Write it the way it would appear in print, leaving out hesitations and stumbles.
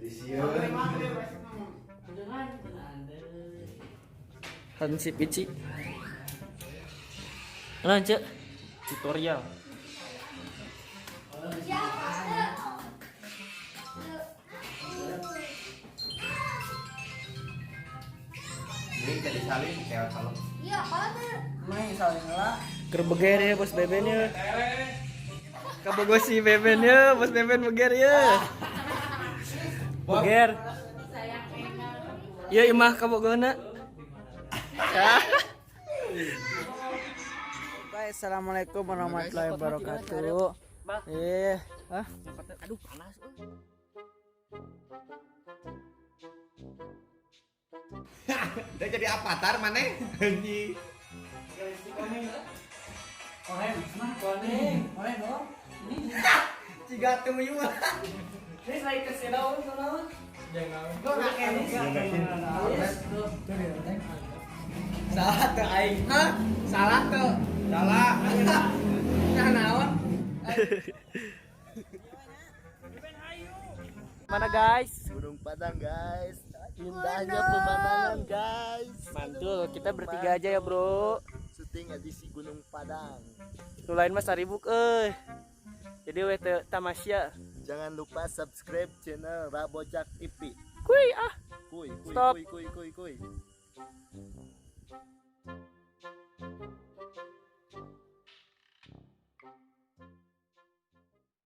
Sieun. Hansip Ici. Lanjut. Tutorial. Ini jadi salin kayak kalau Iya, apa tuh? Main saling lah. Keur beger ya bos Beben ya. Kabogo si Beben ya, bos Beben beger ya. Beger. Ya imah kabogona. Baik, assalamualaikum warahmatullahi wabarakatuh. Eh, hah? Aduh panas. Dia jadi avatar mana? Anjing. Kohen, mana kohen? Kohen dong. Ciga tuyul. Ini lagi kesedaun kunaon? Gua nggak Salah tuh aing. Hah? Salah tuh. Salah. Nah, naon? Mana guys? Gunung Padang, guys, indahnya pemandangan, guys. Mantul, kita bertiga aja ya, Bro. Syuting edisi Gunung Padang. Nu lain mah saribuk euy. Jadi we teu tamasya. Jangan lupa subscribe channel Rabojak TV. Kuy ah. Kuy kuy Stop. kuy kuy kuy kuy.